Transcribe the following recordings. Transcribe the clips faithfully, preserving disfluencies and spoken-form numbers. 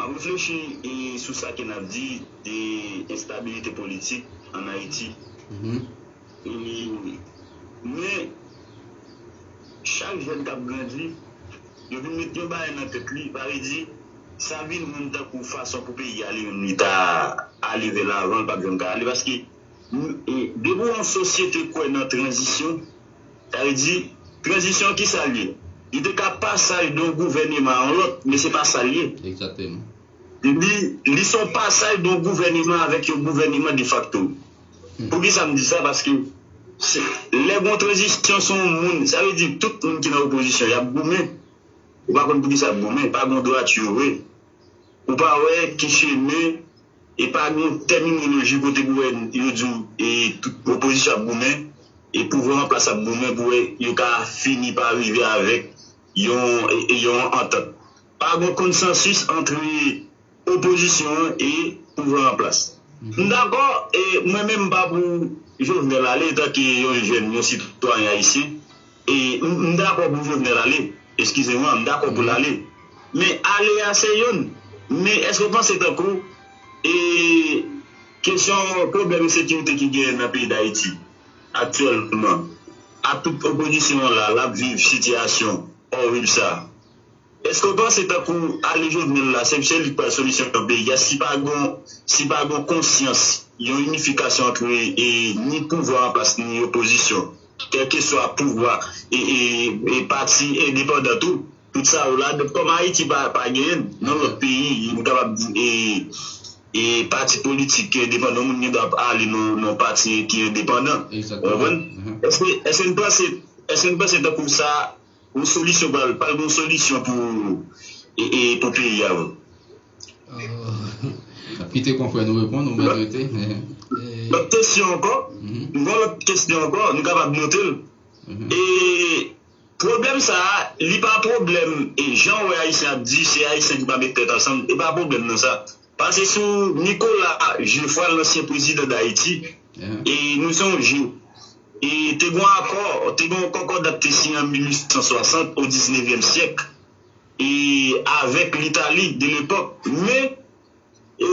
Reflechi e sou sa ke n ap di de enstabilite politik ann Ayiti. E, men, chak jèn k ap grandi, yo vin met yon bagay nan tèt li, pa vle di, sa vin rann tankou fason pou peyi a li menm li ta ale vè lavan, l p ap janm ka ale, paske e, depi yon sosyete kwè nan tranzisyon, sa vle di, tranzisyon ki sa l ye? Li te ka pasaj de yon gouvèneman a yon lòt, men se pa sa l ye. Egzakteman. Li, li se yon pasaj de yon gouvèneman avèk yon gouvèneman defakto. Poukisa m di sa? Paske se, lè gen yon tranzisyon, se yon moun, sa vle di tout moun ki nan opozisyon, y ap goumen. Ou pa konn poukisa y ap goumen, pa gen yon dwati yo vre. Ou pa wè ki chemen, e pa gen yon tèminoloji kote pou wè yo di w, e tout opozisyon ap goumen, e pouvwa an plas ap goumen pou wè yo ka fini pa rive avèk yon, e, e yon antant. Pa gen konsansis ant opozisyon an e pouvwa an plas. M dakò, e mwen menm m pa pou Jovenel ale etanke yon jèn, yon sitwayen ayisyen. E m m dakò pou Jovenel ale. Eskize mwen, m dakò pou l ale. Men ale a se youn. Men èske w panse tankou e kesyon pwoblèm ensekirite ki genyen nan peyi Dayiti aktyèlman, ak tout opozisyon an la, l ap viv sitiyasyon orib sa a? Èske w panse tankou ale Jovenel la, se, se li k pral solisyon nan peyi a, si pa gon, si pa gon konsyans, yon inifikasyon ant e, ni pouvwa an plas ni opozisyon, kèlkeswa pouvwa e, e, e pati endepandan tou, tout sa yo la, donk kòm Ayiti pa, pa genyen nan lòt peyi, nou kapab di e, e pati politik endepandan, moun gen dwa ale nan, nan pati ki endepandan. Ou konprann? Èske, èske n panse, èske n panse tankou sa yon solisyon pral, pral gen yon solisyon pou, e, e, pou peyi a vre? Kite konfrè nou reponn, ou mèt rete. Lòt kesyon ankò, m gen yon lòt kesyon ankò, nou kapab note l. E pwoblèm sa a, li pa pwoblèm, e jan w wè Ayisyen ap di, se Ayisyen ki pa met tèt ansanm, e pa pwoblèm nan sa. Pase sou Nicolas Geoffroy, lansyen prezidan Dayiti, e nou sonje, e te gen yon akò, te gen yon kònkòda k te siyen an mil uit san swasant, o diznevyèm syèk, e avèk Litali de lepòk. Men, e,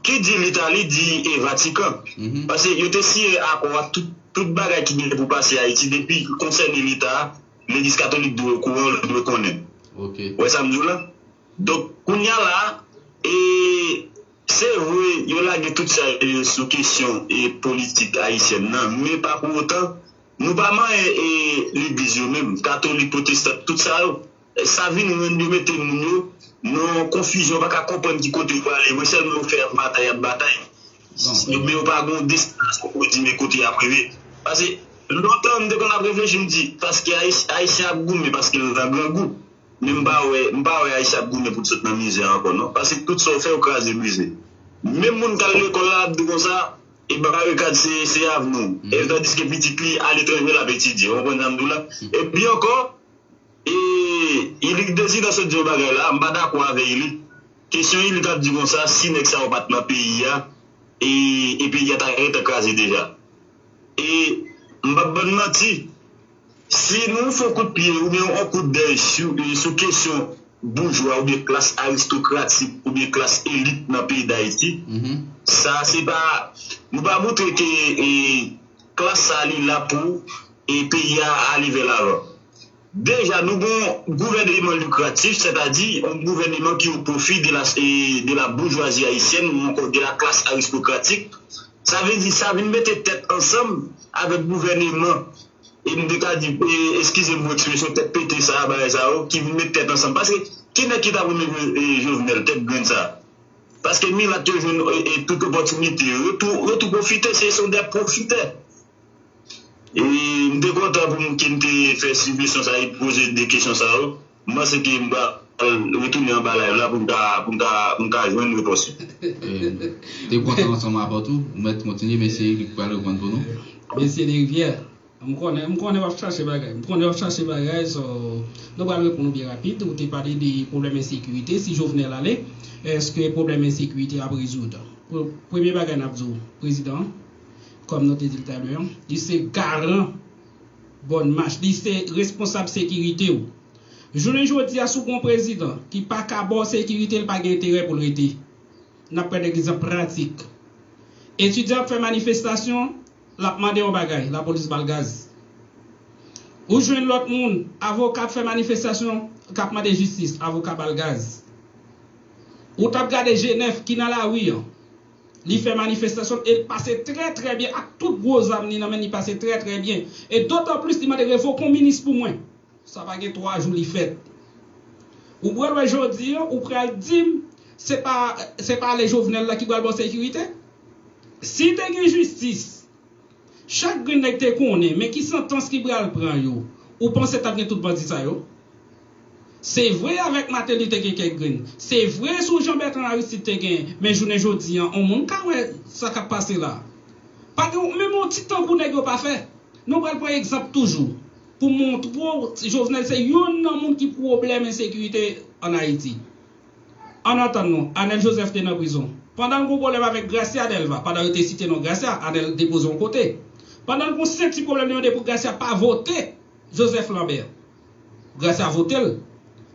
ki di Litali, di e Vatikan. Pase yo te siyen akò a, tout, tout bagay ki gen pou pase Ayiti, depi konsène Leta a, Legliz Katolik dwe okouran, l dwe konnen. Ou wè sa m di w la? Donk, kounye a la, e, se vre, yo lage tout sa yo sou kesyon e politik ayisyèn nan, men pa pou otan, nou pa manyen e legliz yo menm, katolik, pwotestan, tout sa yo. Sa vin rann yo mete moun yo nan yon konfizyon, pa ka konprann ki kote yo prale vre, sèlman yo fè y ap batay, y ap batay. Men yo pa gen yon destinasyon pou yo di men kote y ap rive. Pase, lontan, m te konn ap reflechi, m di, paske Ayis-, Ayisyen ap goumen paske l nan grangou. Men m pa wè, m pa wè Ayisyen ap goumen pou l sot nan mizè ankò non. Pase tout sa w fè, w kraze brize. Menm moun k al lekòl la ap di konsa, e barikad se, se avni w. E tandiske pitit li aletranje l ap etidye. Ou konprann sa m di w la? Epi ankò, e Ilick Désident sot di yon bagay la, m pa dakò avè Ilick. Kesyon Ilick ap di konsa, si nèg sa yo pa t nan peyi a, e, e peyi a ta gentan kraze deja. E m p ap bann manti, si nou fè yon kout pye oubyen yon kout dèy sou, sou kesyon boujwa oubyen klas aristokratik oubyen klas elit nan peyi Dayiti, sa se pa, nou pa moutre ke e, klas sa li la pou e, peyi a ale vè lavan. Deja, nou gen yon gouvèneman likratif, sètadi yon gouvèneman ki o pwofi de la, e, de la boujwazi ayisyèn ou ankò de la klas aristokratik. Sa vle di, sa vin mete tèt ansanm avèk gouvèneman, e m te ka di, e, eskize m pou ekspresyon tèt pete sa a, bagay sa yo, ki vin met tèt ansanm. Paske, ki nèg ki t ap renmen e, Jovenel, tèt grenn sa a? Paske milat yo jwenn e, e, tout opòtinite yo, yo tou, yo tou pwofite, se son dè pwofitè. E m te kontan pou m ke m te fè sijèsyon sa e poze de kesyon sa yo. M panse ke m pral retounen anba live la pou m ka, pou m ka, pou m ka jwenn repons yo. Te kontan ansanm avè w tou. Ou mèt kontinye, mesye Eric pral reponn pou nou. Mesye Derivyè, m konnen, m konnen w ap chache bagay. M konnen w ap chache bagay, so, nou pral reponn ou byen rapid. Ou te pale de pwoblèm ensekirite. Si Jovenel ale, èske pwoblèm ensekirite ap rezoud? Premye bagay n ap di w, prezidan an, kòm nou te di l talè an, li se garan bòn mach, li se responsab sekirite w. Jounen jodi a, si w gen yon prezidan ki pa ka ba w sekirite, l pa gen enterè pou l rete. N ap pran dèz egzanp pratik. Etidyan ap fè manifestasyon, l ap mande yon bagay, lapolis ba l gaz. Ou jwenn lòt moun, avoka ap fè manifestasyon, k ap mande jistis, avoka ba l gaz. Ou t ap gade Jenèf ki nan lari an, li fè manifestasyon e l pase trè trè byen ak tout gwo zam li nan men, li pase trè trè byen. E dotan plis li mande revoke yon minis pou mwen. Sa pa gen twa jou li fèt. Ou pral wè jodi an, ou pral di m se pa, se pa ale Jovenel la ki pral ba w sekirite. Si te gen jistis, chak grenn nèg te konnen men ki santans ki pral pran yo. Ou panse t ap gen tout bandi sa yo? Se vre avèk Martelly te gen kèk grenn. Se vre sou Jean Bertrand Aristide te gen, men jounen jodi an, on moun ka wè sa k ap pase la. Pa gen menm yon ti tankou nèg yo pa fè. Nou pral pran egzanp toujou. Pou montre w, Jovenel se youn nan moun ki pwoblèm ensekirite ann Ayiti. Ann antann nou, Anel Joseph te nan prizon. Pandan l gen pwoblèm avèk Gracia Delva, pandan yo te site non Gracia, Anel depoze yon kote. Pandan l gen yon senti pwoblèm li mande pou Gracia pa vote Joseph Lambert. Gracia vote l.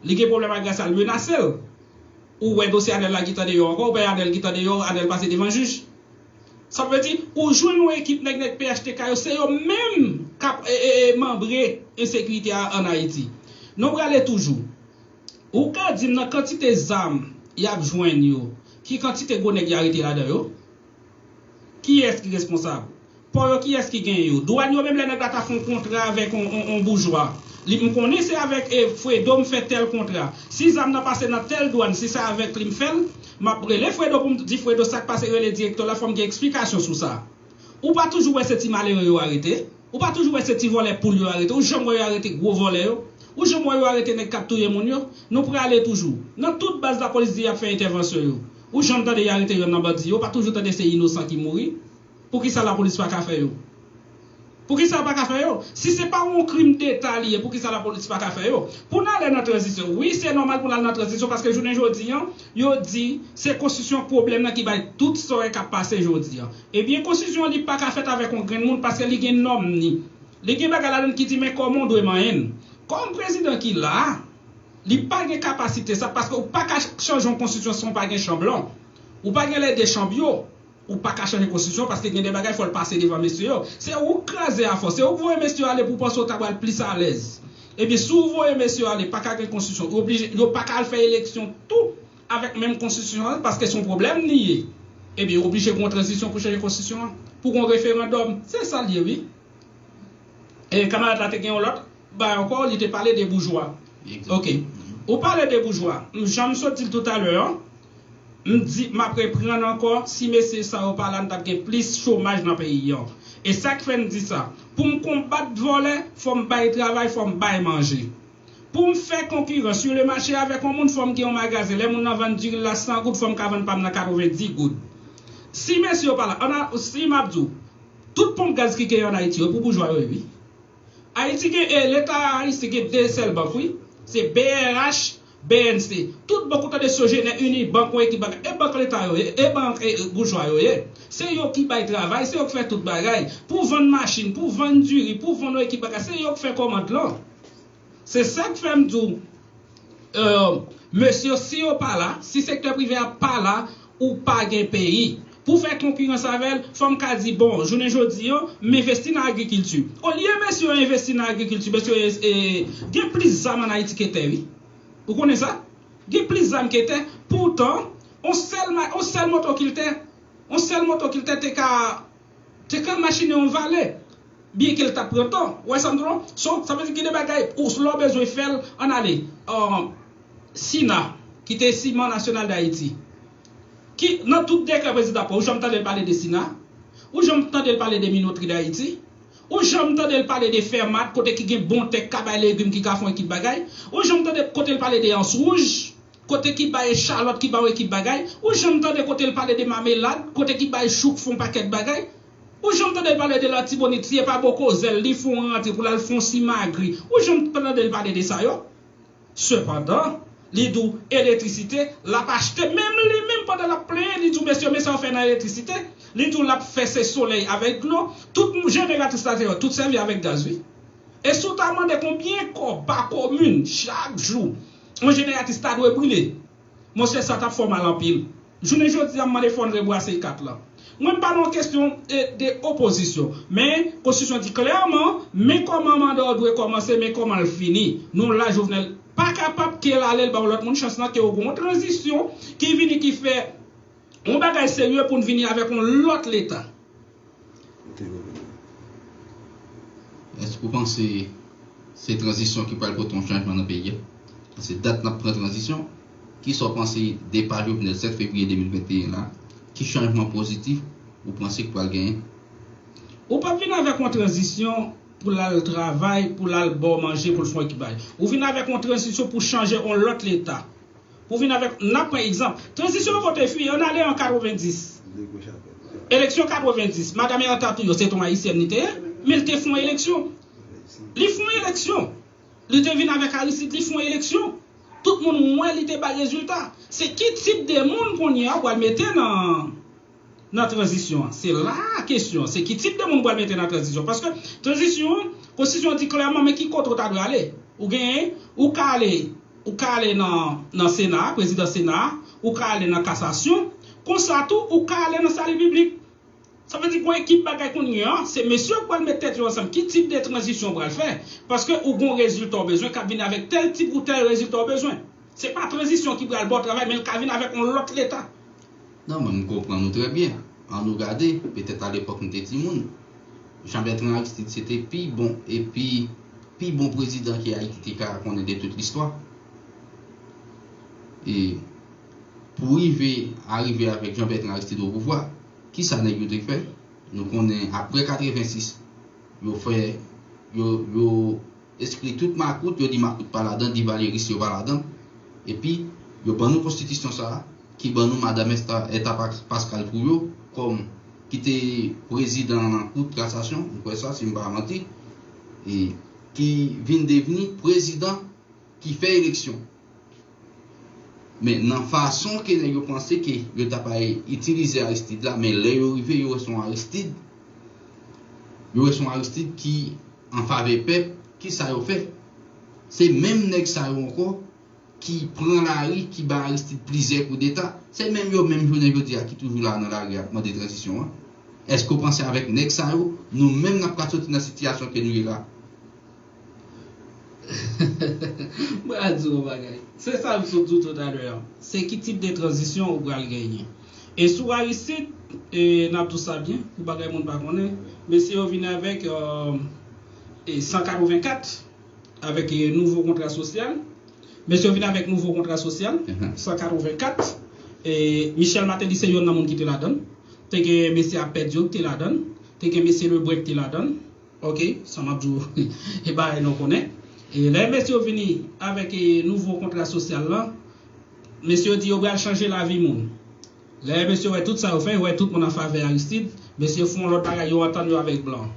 Li gen pwoblèm ak Gracia, l menase l. Ou wè dosye Anel la gentan deyò ankò, ou wè Anel gentan deyò, Anel pase devan jij. Sa vle di, ou jwenn yon ekip nèg nèg P H T K yo, se yo menm k ap e, e, e, manbre ensekirite a ann Ayiti. Nou prale toujou. Ou ka di m nan kantite zam y ap jwenn yo, ki kantite gwo nèg y arete ladan yo? Kiyès ki responsab? Pò yo, kiyès ki genyen yo? Dwàn yo menm, lè nèg la ta fè yon kontra avèk yon, yon, yon boujwa, li, m konnen se avèk e, Fredo m fè tèl kontra. Si zam nan pase nan tèl dwàn, si se avèk li m fè l, m ap rele Fredo pou m di Fredo sa k pase, rele direktè la, fò m gen eksplikasyon sou sa. Ou pa toujou wè se ti malere yo arete? Ou pa toujou wè se ti vòlè poul yo arete? Ou janm wè yo arete gwo vòlè yo? Ou janm wè yo arete nèg k ap touye moun yo? Nou prale toujou. Nan tout baz lapolis di y ap fè entèvansyon yo. Ou janm tande y arete yonn nan bandi yo? Ou pa toujou tande se inosan ki mouri? Poukisa lapolis pa ka fè yo? Poukisa yo pa ka fè yo? Si se pa yon krim deta li ye, poukisa lapolis pa ka fè yo? Pou n ale nan tranzisyon, wi, se nòmal pou n al nan tranzisyon, paske jounen jodi an, yo di se konstitisyon pwoblèm nan ki bay tout sa w wè k ap pase jodi an. Ebyen, konstitisyon an, li pa ka fèt avèk yon grenn moun, paske li gen nòm ni. Li gen bagay ladan l ki di men kòman w dwe manyen l. Kòm prezidan ki la a, li pa gen kapasite sa, paske ou pa ka chanje yon konstitisyon san w pa gen chanm lan. Ou pa gen lè de chanm yo. Ou pa ka chanje konstitisyon paske gen de bagay fò l pase devan mesye yo. Se ou k kraze afè w, se ou k voye mesye yo ale pou w panse w ta pral plis alèz. Ebyen, si w voye mesye yo ale, pa ka gen konstitisyon, ou oblije, yo pa ka al fè eleksyon tou avèk menm konstitisyon an paske se yon pwoblèm li ye. Ebyen, yo oblije gen yon tranzisyon pou chanje konstitisyon an, pou gen yon referandòm. Se sa l ye, wi. E kamarad la te gen yon lòt bay ankò, li te pale de boujwa. Ok. Ou pale de boujwa. M, jan m sot di l toutalè an, m di, m ap reprann ankò, si mesye sa yo pa la, n t ap gen plis chomaj nan peyi an. E sa k fè m di sa. Pou m konbat vòlè, fò m bay travay, fò m bay manje. Pou m fè konkirans sou le mache avèk yon moun, fò m gen yon magazen. Lè moun nan vann diri l la san goud, fò m ka vann pa m nan katrevenndis goud. Si mesye yo pa la, ann a, si m ap di w, tout ponp gaz ki genyen ann Ayiti yo, pou boujwa yo ye, wi. Ayiti gen, e, Leta ayisyen gen de sèl bank, wi. Se B R H, B N C. Tout bank ou tande Sogener, Unibank, yon ekip bagay. E bank Leta yo ye, e bank, e, e, boujwa yo ye. Se yo ki bay travay, se yo ki fè tout bagay. Pou vann machin, pou vann diri, pou vann yon ekip bagay, se yo ki fè kòmand lan. Se sa k fè m di w, e, mesye yo, si yo pa la, si sektè prive a pa la, ou pa gen peyi. Pou fè konkirans avè l, fò m ka di, bon, jounen jodi an, m envesti nan agrikilti. Olye mesye yo envesti nan agrikilti, mesye yo, e, gen plis zam ann Ayiti ke tè, wi. Ou konnen sa? Gen plis zam ke tè. Poutan, on sèl ma-, on sèl motokiltè, on sèl motokiltè te ka, te ka machinen yon vale. Byenke l t ap pran tan. Ou wè sa m di w lan? So, sa vle di gen de bagay, ou, lè w bezwen fè l, ann ale. Ahn, Sina, ki te Siman Nasyonal d Ayiti. Ki, nan tout dekrè prezidan pran, ou janm tande l pale de Sina? Ou janm tande l pale de Minotri d Ayiti? Ou janm tande l pale de Fèmat, kote ki gen bon tè k ka bay legim, ki ka fè yon ekip bagay? Ou janm tande kote l pale de Ans Wouj, kote ki bay echalòt, ki bay yon ekip bagay? Ou janm tande kote l pale de Mamelad, kote ki bay chouk, fè yon pakèt bagay? Ou janm tande l pale de Latibonit, si e pa bò koze l, li fè yon rantre pou l al fè yon simagri? Ou janm tande l pale de sa yo? Sepandan, li di w eletrisite, l ap achte, menm li menm pandan l ap plenyen, li di w, mesye, men sa yo fè nan eletrisite, li di w l ap fè se solèy avèk dlo, tout jeneratris la te yo, tout sèvi avèk gaz, wi. E si w ta mande konbyen kòb pa komin chak jou yon jeneratris ta dwe brile, monchè, sa t ap fè w mal anpil. Jounen jodi a, m mande fò n rebrase kat la. Mwen, m pa nan kesyon, e, de opozisyon. Men, konstitisyon di klèman, men kòman manda w dwe kòmanse, men kòman l fini. Nou la, Jovenel pa kapab ke l ale, l ba yon lòt moun chans lan, ke w gen yon tranzisyon ki vini, ki fè yon bagay serye pou n vini avèk yon lòt Leta. Èske w panse se tranzisyon ki pral pote yon chanjman nan peyi a? Paske dat n ap pran tranzisyon, kisa w panse depa Jovenel sèt fevriye de mil venteyen la, ki chanjman pozitif ou panse k pral genyen? Ou p ap vin avèk yon tranzisyon pou l al travay, pou l al ba w manje, pou l fè yon ekip bagay. Ou vin avèk yon tranzisyon pou chanje yon lòt Leta. Pou vin avèk, n ap pran egzanp. Tranzisyon an kote fi, ann ale an katrevenndis. Eleksyon katrevenndis. Madanm Ertha Tuyo, se t on ayisyèn li te ye, men l te fè yon eleksyon. Li fè yon eleksyon. Li te vin avèk Aristide, li fè yon eleksyon. Tout moun wè li te bay rezilta. Se ki tip de moun kounye a w pral mete nan nan tranzisyon an? Se la kesyon an. Se ki tip de moun w pral mete nan tranzisyon? Paske tranzisyon an, konstitisyon an di klèman men ki kote w ta dwe ale. Ou genyen, ou ka ale, ou ka ale nan, nan Sena a, prezidan Sena a, ou ka ale nan kasasyon. Konsa tou, ou ka ale nan sali piblik. Sa vle di gen yon ekip bagay kounye a, se mesye yo k pral met tèt yo ansanm. Ki tip de tranzisyon w pral fè? Paske ou gen yon rezilta w bezwen k ap vini avèk tèl tip ou tèl rezilta w bezwen. Se pa tranzisyon ki pral ba w travay, men l ka vin avèk yon lòt Leta. Non, mwen, m konprann ou trè byen. Ann nou gade, petèt alepòk nou te timoun, Jean Bertrand Aristide se te pi bon e pi, pi bon prezidan ke Ayiti te ka konnen de tout listwa. E pou rive, arive avèk Jean Bertrand Aristide o pouvwa, kisa nèg yo te fè? Nou konnen apre katrevensis, yo fè, yo, yo eskli tout makout, yo di makout pa ladan, divalyeris yo pa ladan. Epi, yo ban nou konstitisyon sa a, ki ban nou madanm Esta, Eta Pas- Pascal Trouillot kòm ki te prezidan nan Kou de Kasasyon, m kwè sa, si m pa manti, e ki vin devni prezidan ki fè eleksyon. Men nan fason ke nèg yo panse ke yo t ap al itilize Aristide la, men lè yo rive, yo wè se yon Aristide, yo wè se yon Aristide ki an favè pèp, kisa yo fè? Se menm nèg sa yo ankò ki pran lari, ki ba Aristide plizyè koudeta. Se menm yo menm jounen jodi a ki toujou la nan lari a ap mande tranzisyon an. Èske w panse avèk nèg sa yo, nou menm n ap ka soti nan sitiyasyon ke nou ye la? Mwen a di w yon bagay. Se sa m sot di w toutalè a. Se ki tip de tranzisyon ou pral genyen. E sou Aristide, e, n ap di w sa byen, pou bagay moun pa konnen, mesye yo vin avèk, e, e, san katrevenkat, avèk, e, nouvo kontra sosyal. Mesye yo vin avèk nouvo kontra sosyal, san katrevenkat. E, Michel Martelly se youn nan moun ki te ladan l. Te gen mesye Apèd yo ki te ladan l. Te gen mesye Lebrun ki te ladan l. Ok, sa m ap di w, e bagay nou konnen. E lè mesye yo vini avèk, e, nouvo kontra sosyal la, mesye yo di yo pral chanje lavi moun. Lè mesye yo wè tout sa yo fè, yo wè tout moun an favè Aristide, mesye yo fè yon lòt bagay, yo antann yo avèk blan.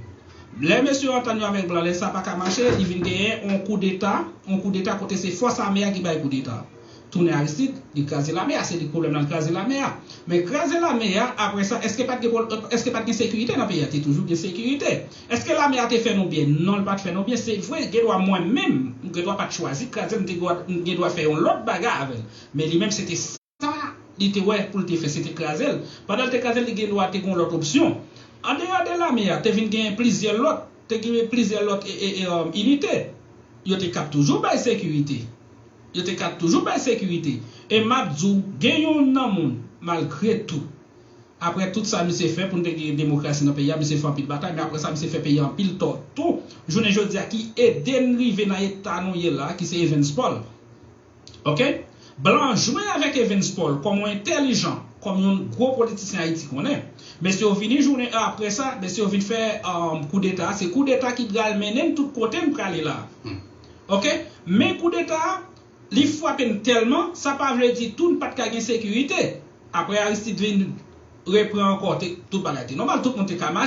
Lè mesye yo antann yo avèk blan, lè sa pa ka mache, li vin genyen yon koudeta, yon koudeta kote se fòs ame a ki bay koudeta. Tounen Aristide, li kraze lame a, se li k pwoblèm nan, li kraze lame a. Men kraze lame a, apre sa, èske pa t gen pwob- èske pa t gen sekirite nan peyi a? Te toujou gen sekirite. Èske lame a te fè nou byen? Non, li pa t fè nou byen. Se vre, gen dwa mwen menm, m gen dwa pa t chwazi kraze l, m te dwa, m gen dwa fè yon lòt bagay avè l. Men li menm, se te sa li te wè pou l te fè, se te kraze l. Pandan l te kraze l, li gen dwa te gen yon lòt opsyon. Andeyò de lame a, te vin gen plizyè lòt, te gen plizyè lòt e, e, e, um, inite. Yo te k ap toujou bay sekirite. Yo te ka toujou bay sekirite. E m ap di w, gen youn nan moun, malgre tou, apre tout sa misye fè pou n te gen demokrasi nan peyi a, misye fè anpil batay, men apre sa, misye fè peyi a anpil tò tou. Jounen jodi a, ki ede n rive nan eta nou ye la, ki se Evens Paul. Ok? Blan an jwe avèk Evens Paul kòm yon entèlijan, kòm yon gwo politisyen Ayiti konnen. Mesye yo vini jounen an apre sa, mesye yo vin fè, um, koudeta. Se koudeta ki pral mennen n tout kote n prale la. Ok? Men koudeta a, li frape n tèlman, sa pa vle di tou n pa t ka gen sekirite. Apre Aristide vin repran ankò, te, tout bagay te nòmal, tout moun te ka mache.